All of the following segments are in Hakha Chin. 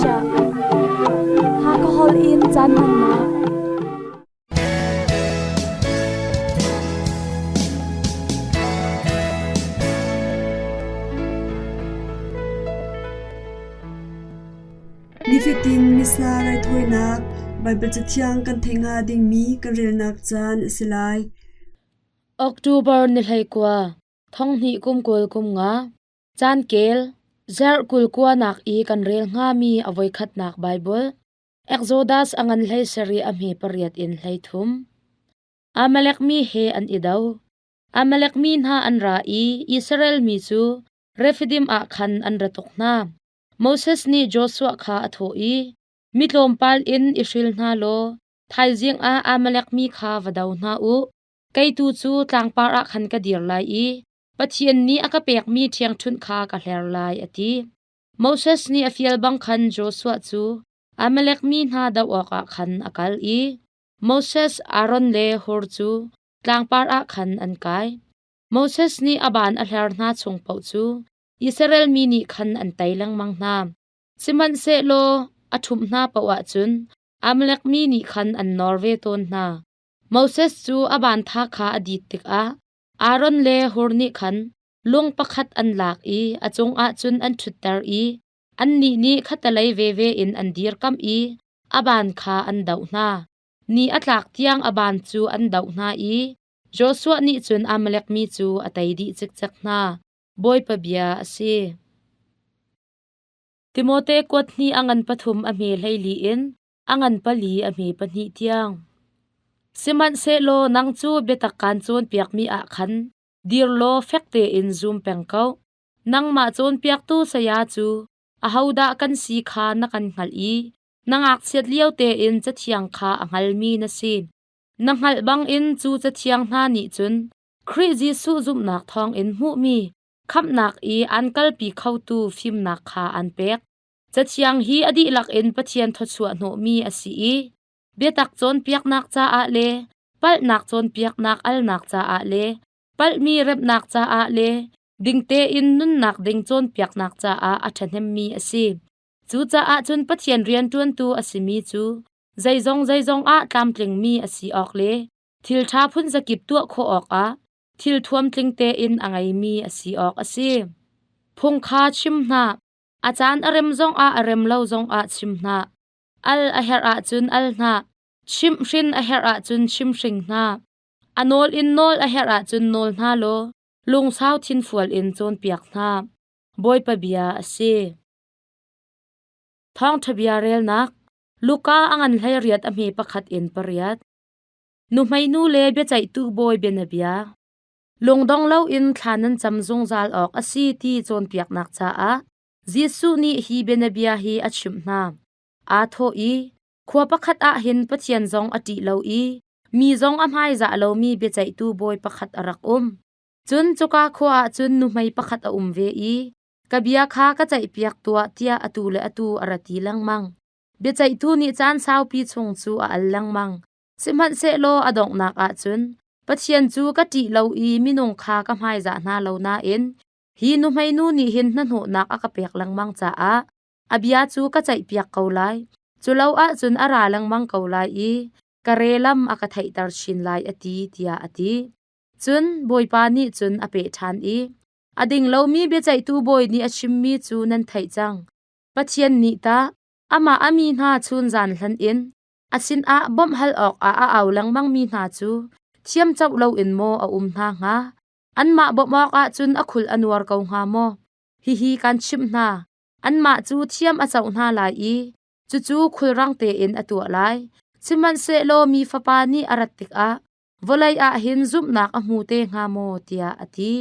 chiah. Hakha holh in caan hmannak. Nifatin Missa raithawinak Baibal Cathiang kan theih hnga dingmi kan relnak caan a si lai. October ni 19, thonghnih kum 20 kum nga, caan kel, zarh 29 nak i kan rel hngami a voikhatnak Baibal, Exodus a ngan 17 a hme pariat in 13. Amalek mi he an i do. Amalek mi hna an ra i Israel mi cu Refidim ah khan an ra tuk hna. Moses nih Joshua kha a thawh i, Mi tlawmpal in i hril hna law thaizing ah Amalek mi kha va do hna u. Kei tu cu tlangpar ah khan ka dir lai i Pathian nih a ka pekmi ṭhiangṭhunh kha ka hler lai, a ti. Moses nih a fial bang khan Joshua cu Amalek mi hna doh awkah khan a kal i Moses, Aaron le Hur cu tlangpar ah khan an kai. Moses nih a ban a hler hna chung paoh cu Israel mi nih khan an tei lengmang hna. Sihmanhsehlaw a ṭhumh hna paoh ahcun Amalek mi nih khan an nawr ve tawn hna. Moses cu a ban tha kha a dit tikah Aaron le Hur nih khan lung pakhat an lak i a cungah cun an ṭhutter i annih nih khattelei veve in an dirkamh i a ban kha an doh hna. Ni a tlak tiang a ban cu an doh hna i Joshua nih cun Amalek mi cu a tei dih cikcek hna. Bawipa bia a si. Timote kuat hnih a ngan pathum a hme 14 in a ngan pali a hme pahnih tiang. Sihmanhsehlaw nang cu biatak kaan cawnpiakmi ah khan dir law fek tein zum peng ko. Nangmah cawnpiaktu saya cu ahodah kan si kha na kan hngalh i na ngakchiat lio tein Cathiang kha a hngalmi na si. Na hngalh bangin cu Cathiang hna nih cun Khrih Jesuh zumhnak thawngin hmuhmi khamhnak i aan kalpi khotu fimnak kha aan pek. Cathiang hi a dihlak in Pathian thawchuah hnawhmi a si i biatak cawnpiaknak caah le palhnak cawnpiaknak alnak caah le palhmi remhnak caah le ding tein nunnak ding cawnpiaknak caah a ṭhahnemmi a si. Cucaah cun Pathian rianṭuantu a simi cu zeizong zeizong ah tlamtlingmi a si awk le thil ṭha phun zakip tuah khawh awkah thil thuam tling tein a ngeimi a si awk a si. Phung kha chim hna. A caan a rem zongah a rem lo zongah chim hna. Al a herh ahcun al hna. Chimhhrin a herh ahcun chimhring hna. A nawl in nawl a herh ahcun nawl hna law lungsau thinfual in cawnpiak hna. Bawipa bia a si. Thawngṭha bia relnak Luka a ngan 18 a hme pakhat in pariat. Nuhmeinu le biaceihtu bawi bianabia. Lungdong loin thla nan cam zungzal awk a si ti cawnpiaknak caah Jesuh nih hi bianabia hi a chimh hna. Aa thawh i, khua pakhat ah hin Pathian zong a ṭih lo i mi zong a hmaizah lomi biaceihtu bawi pakhat a rak um. Cun cuka khua ah cun nuhmei pakhat a um ve i, ka bia kha ka ceihpiak tuah tiah atu le atu a ra ti lengmang. Biaceihtu nih caan saupi chung cu a al lengmang. Sihmanhsehlaw a donghnak ah cun Pathian cu ka ṭih lo i minung kha ka hmaizah hna lo nain hi nuhmeinu nih hin hnahnawhnak a ka pek lengmang caah a bia cu ka ceihpiak ko lai. Cu lo ahcun a ra lengmang ko lai i ka re lam a ka theihter chin lai a ti, tiah a ti. Cun Bawipa nih cun a peh ṭhan i, A ding lomi biaceihtu bawi nih a chimmi cu nan theih cang. Pathian nih tah amah a mi hna chunzan hlan in a sinah bawmh hal awkah a au lengmangmi hna cu thiamcoh loin maw a um hna hnga? Anmah bawmh awkah cun a khul a nuar ko hnga maw? Hihi kan chimh hna, anmah cu thiam a coh hna lai i cucu khulrang tein a tuah lai. Sihmanhsehlaw mi Fapa nih a rat tikah vawlei ah hin zumhnak a hmu te hnga maw? tiah a ti.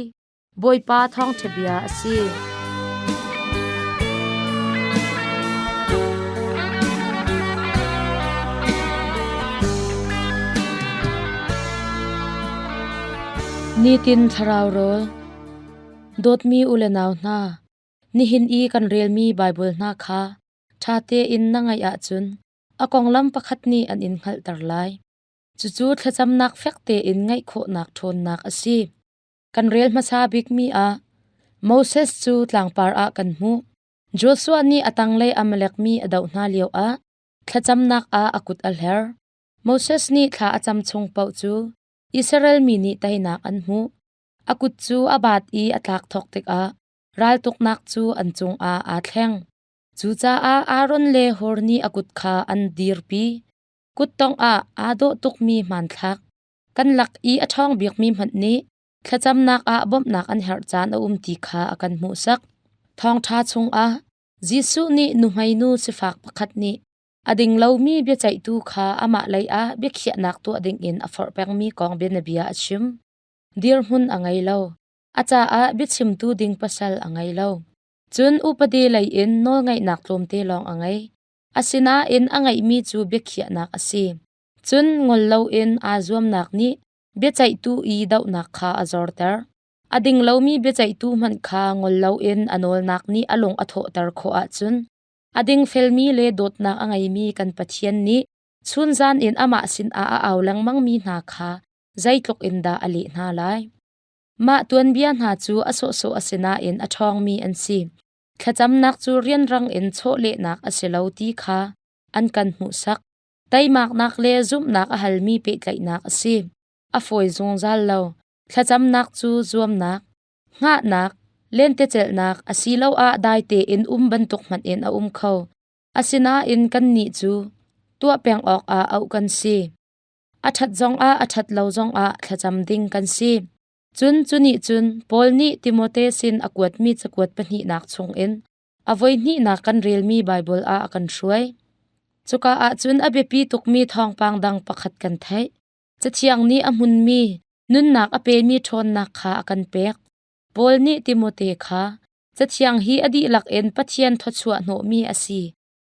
Bawipa thawngṭha bia a si. Nitin thlarau rawl Dawtmi u le nau hna, nihin i kan relmi Baibal hna kha ṭha tein na ngaih ahcun a konglam pakhat nih an in hngalhter lai. Cucu thlacamnak fek tein ngaih khawhnak ṭhawnnak a si. Kan rel hmasa bikmi ah Moses cu tlangpar ah kan hmuh. Joshua nih a tanglei Amalek mi a doh hna lioah thlacamnak ah a kut a hler. Moses nih thla a cam chung paoh cu Israel mi nih teinak an hmuh. A kut cu a baat i a tlak thawk tikah raltuknak cu an cungah aa thleng. Cucaah Aaron le Hur nih a kut kha an dirpi. Kuttongh ah aa dawh tukmi hmanthlak. Kan lak i a ṭhawng bikmi hmanh nih thlacamnak ah bawmhnak an herh caan a um ti kha a kan hmuhsak. Thawngṭha chungah Jesuh nih nuhmeinu sifak pakhat nih a ding lomi biaceihtu kha amah lei ah biakhiahnak tuah dingin a forh pengmi kong bianabia a chim. Dirhmun a ngei lo. A caah biachimtu ding pasal a ngei lo. Cun upadi lei in nawlngeihnak tlawmte lawng a ngei. Asinain a ngeihmi cu biakhiahnak a si. Cun ngol loin aa zuamnak nih biaceihtu i dohnak kha a zorter. A ding lomi biaceihtu hmanh kha ngol loin a nawlnak nih a lung a thawhter khawh ahcun a dingfelmi le dawtnak a ngeimi kan Pathian nih chunzan in amah sinah a au lengmangmi hna kha zeitluk in dah a leh hna lai. Mah tuanbia hna cu a sawhsawh a si nain a ṭhawngmi an si. Thlacamnak cu rianrang in chawlehnak a si lo ti kha an kan hmuhsak. Teimaknak le zumhnak a halmi pehtlaihnak a si. A fawi zungzal lo. Thlacamnak cu zuamnak, hngahnak, lentecelhnak asiloah dai tein um bantuk hmanh in a um kho. Asinain kannih cu tuah peng awkah auh kan si. A ṭhat zongah a ṭhat lo zongah thlacam ding kan si. Cun cu nih cun Paul nih Timote sin a kuatmi cakuat pahnihnak chungin a voihnihnak kan relmi Baibal ah a kan hruai. Cuka ah cun a biapi tukmi thawngpang dang pakhat kan theih. Cathiang nih a hmunmi nunnak a pemi ṭhawnnak kha a kan pek. Paul nih Timote kha Cathiang hi a dihlak in Pathian thawchuah hnawhmi a si.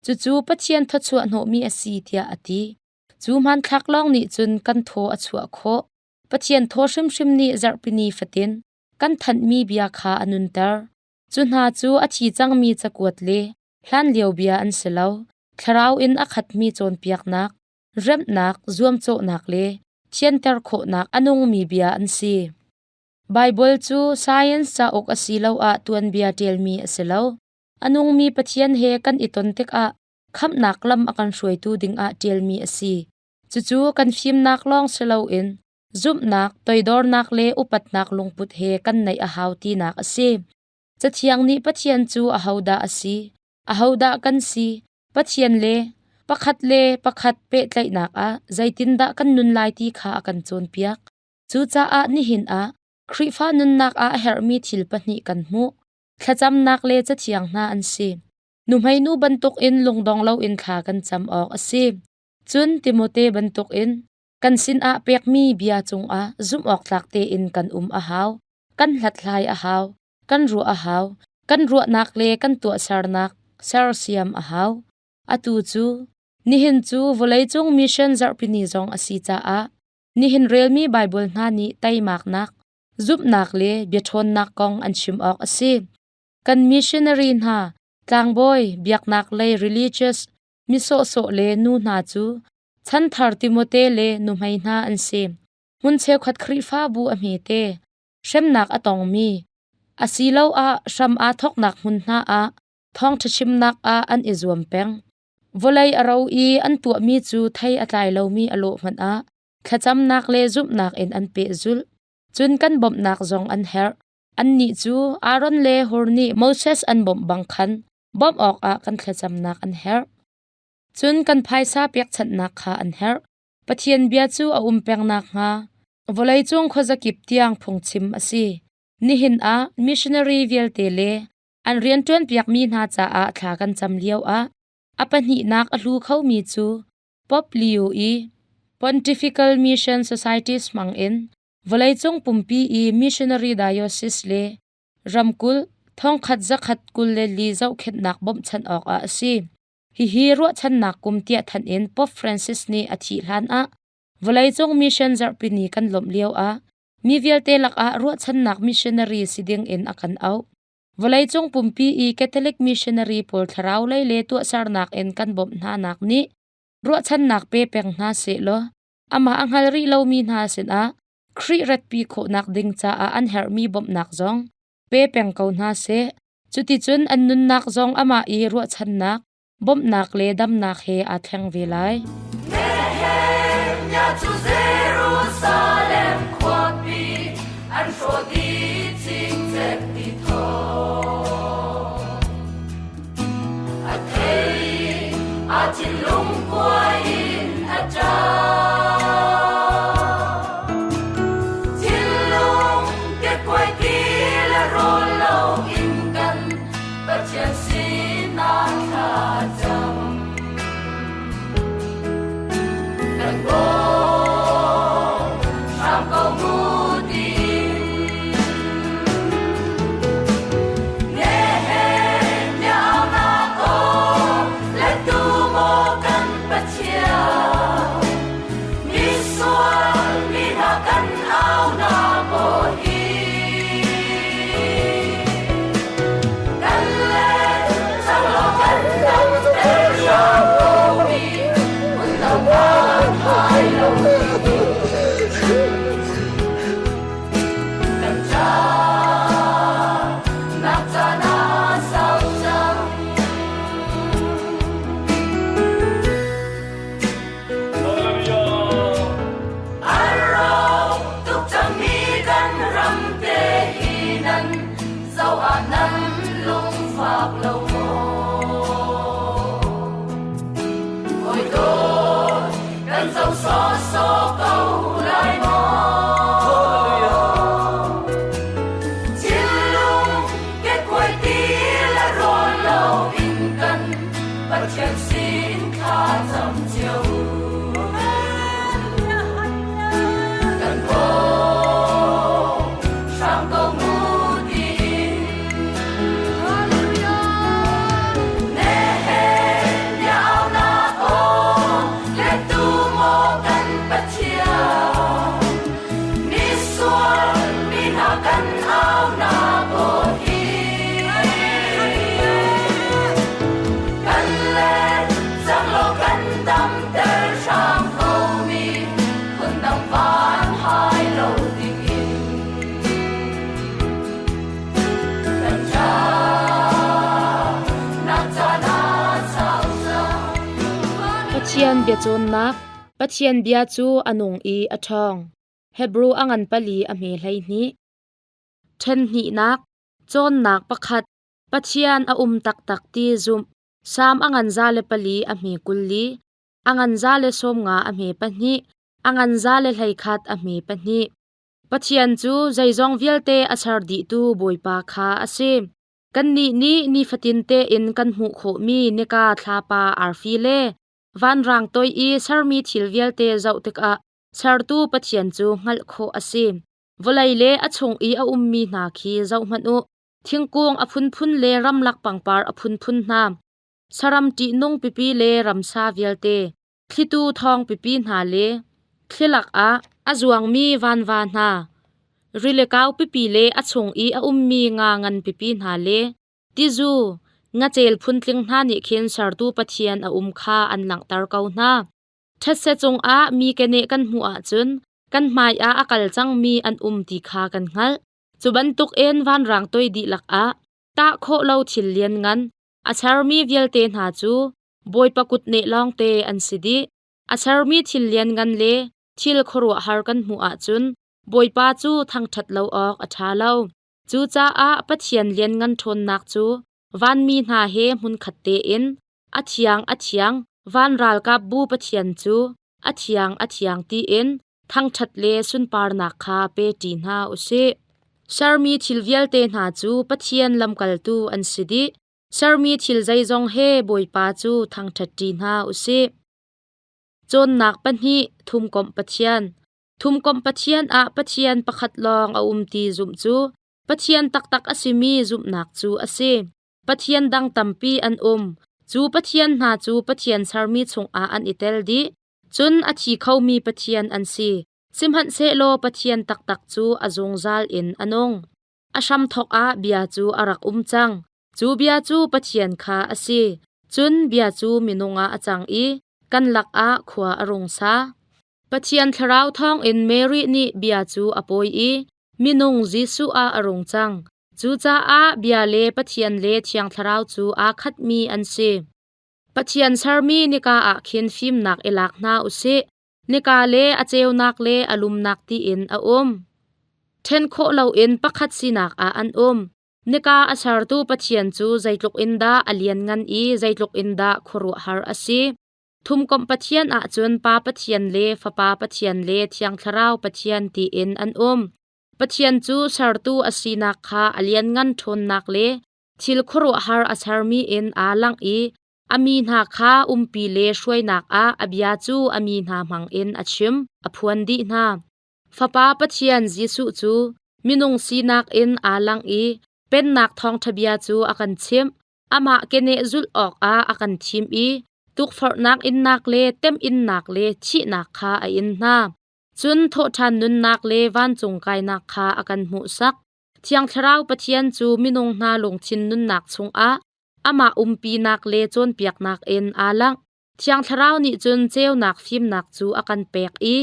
Cucu Pathian thawchuah hnawhmi a si tiah a ti. Cu hmanthlak lawng nih cun kan thaw a chuah khawh. Pathian thaw hrimhrim nih zarhpini fatin kan thanhmi bia kha a nunter. Cu hna cu a thi cangmi cakuat le hlanlio bia an si lo. Thlarau in a khatmi cawnpiaknak, remhnak, zuamcawhnak le thianter khawhnak a nungmi bia an si. Baibal cu science cauk asiloah tuanbia ṭialmi a si lo. A nungmi Pathian he kan i ton tikah khamhnak lam a kan hruaitu dingah ṭialmi a si. Cucu kan fimnak lawng si loin zumhnak, toidornak le upatnak lungput he kan neih a hau tinak a si. Cathiang nih Pathian cu ahodah a si? Ahodah kan si? Pathian le pakhat le pakhat pehtlaihnak ah zeitindah kan nun lai ti kha a kan cawnpiak. Cucaah nihin ah Khrihfa nunnak ah a herhmi thil pahnih kan hmuh. Thlacamnak le cathiang hna an si. Nuhmeinu bantukin lungdong loin thla kan cam awk a si. Cun Timote bantukin kan sinah pekmi bia cungah zumhawktlak tein kan um a hau, kan hlathlai a hau, kan ruah a hau, kan ruahnak le kan tuahsernak sersiam a hau. Atu cu nihin cu vawleicung mission zarhpini zong a si caah nihin relmi Baibal hna nih teimaknak, zumhnak le biaṭhawnnak kong an chim awk a si. Kan missionary hna, tlangbawi, biaknak lei religious, mi sawhsawh le nu hna cu chanthar Timote le nuhmei hna an si. Hmun cheukhat Khrihfabu a hmete, hremnak a tongmi, asiloah hram aa thawknak hmun hna ah thawngṭha chimnak ah an i zuam peng. Vawlei a ro i an tuahmi cu thei a tlai lomi a lawh hmanh ah thlacamnak le zumhnak in an pehzulh. Cun kan bawmhnak zong an herh. Annih cu Aaron le Hur nih Moses an bawmh bang khan bawmh awkah kan thlacamnak an herh. Cun kan phaisa pekchanhnak kha an herh. Pathian bia cu a um peng nakhnga vawleicung khuazakip tiang phungchim a si. Nihin ah missionary vialte le an rianṭuanpiakmi hna caah thla kan cam lioah a pahnihnak a hlu khomi cu Pope Leo i Pontifical Mission Societies hmangin vawleicung pumpi i missionary diocese le ramkulh thongkhat zakhat 24 zohkhenhnak bawmhchanh awkah a si. Hihi ruahchannak kum tiah thanh in Pope Francis nih a thih hlan ah vawleicung mission zarhpini kan lawmh lioah mi vialte lakah ruahchannak missionary si ding in a kan auh. Vawleicung pumpi i Catholic missionary pawl thlarau lei le tuahsernak in kan bawmh hna nak nih ruahchannak pe peng hna sehlaw amah a hngal rih lomi hna sinah Khrih ratpi khawhnak ding caah an herhmi bawmhnak zong pe peng ko hna seh. Cuticun an nunnak zong amah i ruahchannak, bawmhnak le damnak he aa thleng ve lai. Nehemiah cu Jerusalem khuapi an hrawh dih cikcek ti thawng a thei, a thinlung kuai in a ṭap. Thinlung kekuai ti le rawl lo in kan Pathian sinah thlacam. Kan bawm hram ko mu tiin. Nehemiah aunak aw lettu maw kan Pathian. Misual mi hna kan aunak aw hi. Kan let cang law kan damter hram ko mi hmun dang kan hai lo Kan ca nak caan ah sau cang. An rawk tuk cangmi kan ram te hi nan zoh ah nan lungfak lo maw? Hawi dawt kan zoh sawhsawh ko lai maw? Thinlung kekkuai ti le rawl lo in kan Pathian sin thla cam cio. Kan bawm hram ko mu tiin. Nehemiah aunak aw lettu maw kan Pathian. Misual mi hna kan aunak aw hi. Kan let cang law kan damter hram ko mi phundang van hai lo dingin. Kan ca nak caan ah sau cang. Pathian biacawnnak Pathian bia cu a nung i a ṭhawng. Hebru a ngan pali a hme 12. Ṭhen hnihnak, cawnnak pakhat, Pathian a um taktak ti zumh. Salm a ngan 104 a hme 20, a ngan 150 a hme pahnih, a ngan 111 a hme pahnih. Pathian cu zeizong vialte a ser dihtu Bawipa kha a si. Kannih nih nifatin tein kan hmuh khawhmi nika, thlapa, arfi le vanrang toi i sermi thil vialte zoh tikah sertu Pathian cu hngalh khawh a si. Vawlei le a chung i a ummi hna khi zohhmanh u. Thingkung a phunphun le ramlak pangpar a phunphun hna, saram ṭihnung pipi le ramsa vialte, thlitu thawng pipi hna le thlilak ah a zuangmi vanva hna, rili kau pipi le a chung i a ummi nga ngan pipi hna le tizu, ngacel phuntling hna nih khin sertu Pathian a um kha an langhter ko hna. Thetse cungah mi keneh kan hmuh ahcun kan hmaiah a kal cangmi an um ti kha kan hngalh. Cu bantukin vanrang toi dihlak ah tah khawh lo thil lianngan a sermi vialte hna cu Bawipa kutneh lawngte an si dih. A sermi thil lianngan le thil khuaruahhar kan hmuh ahcun Bawipa cu thangṭhat lo awk a ṭha lo. Cucaah Pathian lianngan ṭhawnnak cu vanmi hna he hmunkhat tein a thiang a thiang van ralkapbu Pathian cu a thiang a thiang tiin thangṭhat le sunparnak kha pe ṭi hna u sih. Sermi thil vialte hna cu Pathian lamkaltu an si dih. Sermi thil zeizong he Bawipa cu thangṭhat ṭi hna u sih. Cawnnak pahnih Thumkomh Pathian Thumkomh Pathian ah Pathian pakhat lawng a um ti zumh cu Pathian taktak a simi zumhnak cu a si. Pathian dang tampi an um. Cu Pathian hna cu Pathian sermi chungah an i tel dih. Cun a thi khomi Pathian an si. Sihmanhsehlaw Pathian taktak cu a zungzal in a nung. A hramthawk ah bia cu a rak um cang. Cu bia cu Pathian kha a si. Cun bia cu minung ah a cang i kan lakah khua a rung sa. Pathian Thlarau thawngin Mary nih bia cu a pawi i minung Jesuh ah a rung cang. Cucaah Bia le Pathian le Thiang Thlarau cu aa khatmi an si. Pathian sermi nika ah khin fimnak i lak hna u sih. Nika le a ceunak le a lumnak tiin a um. Ṭhen khawh loin pakhat sinak ah an um. Nika a sertu Pathian cu zeitluk in dah a lianngan i zeitluk in dah khuaruahhar a si. Thumkomh Pathian ahcun Pa Pathian le Fapa Pathian le Thiang Thlarau Pathian tiin an um. Pathian cu sertu a sinak kha a lianngan ṭhawnnak le thil khuaruahhar a sermi in aa langh i a mi hna kha umpi le hruainak ah a bia cu a mi hna hmangin a chim, a phuan dih hna. Fapa Pathian Jesuh cu minung sinak in aa langh i Pennak thawngṭha bia cu a kan chimh. Amah keneh zulh awkah a kan thim i tukforhnak innak le temhinnak le thihnak kha a in hna. Cun thawhṭhan nunnak le vancung kainak kha a kan hmuhsak. Thiang Thlarau Pathian cu minung hna lungthin nunnak chungah amah umpinak le cawnpiaknak in aa langh. Thiang Thlarau nih cun ceunak fimnak cu a kan pek i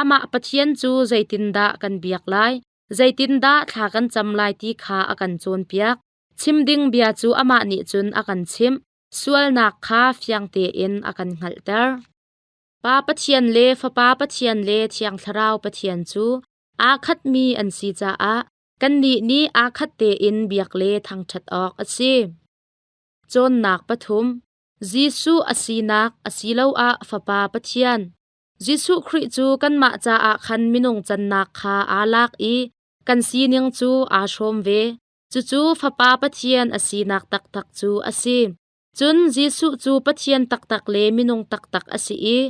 amah Pathian cu zeitindah kan biak lai, zeitindah thla kan cam lai ti kha a kan cawnpiak. Chim ding bia cu amah nih cun a kan chimh, sualnak kha fiang tein a kan hngalhter. Pa Pathian le Fapa Pathian le Thiang Thlarau Pathian cu aa khatmi an si caah kannih nih aa khat tein biak le thangṭhat awk a si. Cawnnak pathum Jesuh a sinak asiloah Fapa Pathian. Jesuh Khrih cu kanmah caah khan minung cannak kha aa lak i kan sining cu aa hrawm ve. Cucu Fapa Pathian a sinak taktak cu a si. Cun Jesuh cu Pathian taktak le minung taktak a si i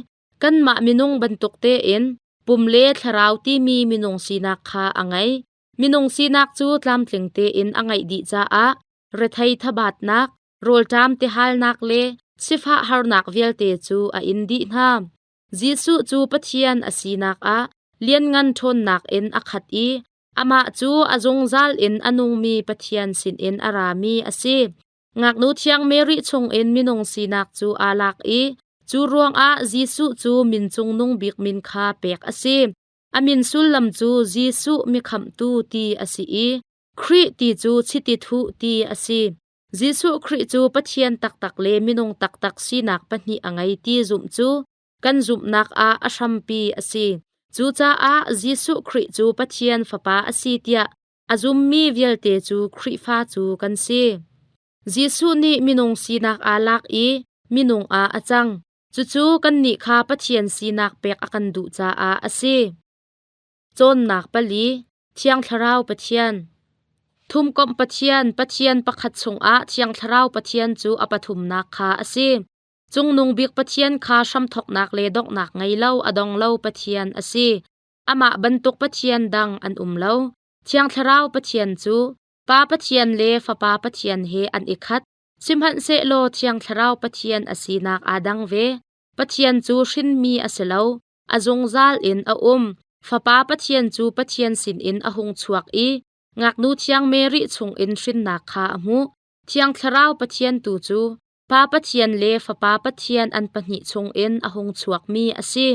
kanmah minung bantuk tein pum le thlarau timi minung sinak kha a ngei. Minung sinak cu tlamtling tein a ngeih dih caah rethei thabatnak, rawlṭam tihalnak le sifah harnak vialte cu a in dih hna. Jesuh cu Pathian a sinak ah lianngan ṭhawnnak in a khat i amah cu a zungzal in a nungmi Pathian sinin a rami a si. Ngaknu thiang Mary chungin minung sinak cu aa lak i cu ruangah Jesuh cu min cungnung bik min kha pek a si. A min sullam cu Jesuh mikhamhtu ti a si i Khrih ti cu chiti thuh ti a si. Jesuh Khrih cu Pathian taktak le minung taktak sinak pahnih a ngei ti zumh cu kan zumhnak ah a hrampi a si. Cucaah Jesuh Khrih cu Pathian Fapa a si tiah a zummi vialte cu Khrihfa cu kan si. Jesuh nih minung sinak aa lak i minung ah a cang. Cucu kannih kha Pathian sinak pek a kan duh caah a si. Cawnnak pali Thiang Thlarau Pathian Thumkomh Pathian Pathian pakhat chungah Thiang Thlarau Pathian cu a pathumnak kha a si. Cungnung bik Pathian kha hramthawknak le donghnak ngei lo a dong lo Pathian a si. Amah bantuk Pathian dang an um lo. Thiang Thlarau Pathian cu Pa Pathian le Fapa Pathian he an i khat. Sihmanhsehlaw Thiang Thlarau Pathian a sinak aa dang ve. Pathian cu hrinmi a si lo, a zungzal in a um. Fapa Pathian cu Pathian sinin a hung chuak i ngaknu thiang Mary chungin hrinnak kha a hmuh. Thiang Thlarau Pathian tu cu Pa Pathian le Fapa Pathian an pahnih chungin a hung chuakmi a si.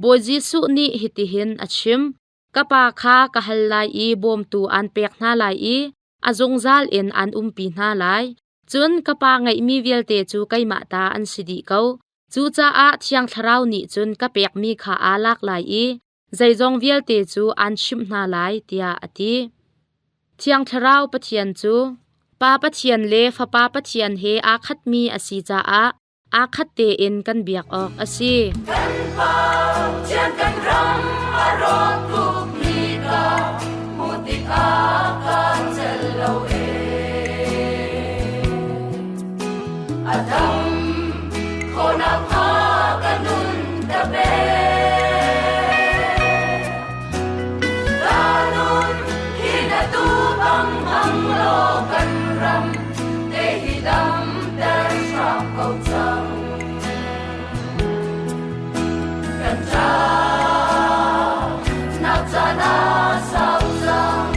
Bawi Jesuh nih hitihin a chim, Ka Pa kha ka hal lai i bawmtu aan pek hna lai i a zungzal in aan umpi hna lai. Cun ka Pa ngeihmi vialte cu keimah ta an si dih ko. Cucaah Thiang Thlarau nih cun ka pekmi kha aa lak lai i zeizong vialte cu aan chimh hna lai, tiah a ti. Thiang Thlarau Pathian cu Pa Pathian le Fapa Pathian he aa khatmi a si caah aa khat tein kan biak awk a si. Kan pa thian kan ram a rawk tuk mi ka hmuh tikah ka cel lo e. A dam khawhnak hnga ka nun ka pe. Ka nun hi na tu bang hmang law kan ram te hi damter hram ko cang. Kan ca nak caan a sau cang.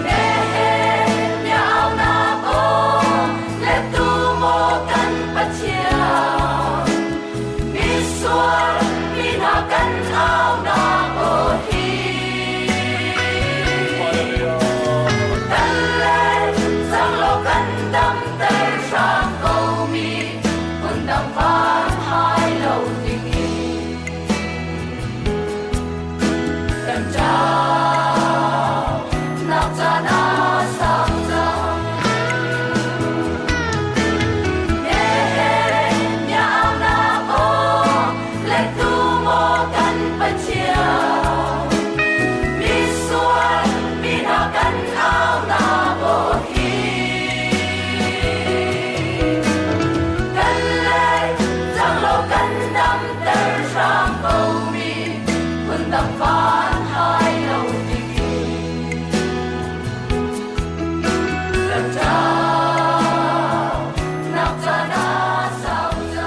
Nehemiah aunak aw lettu maw kan ter hram ko mi phun dang van hai lo ding in kan chau nak caan a sau cang.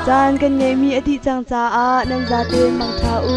Caan kan ngeihmi a dih cang caah nan zatein mangṭha u.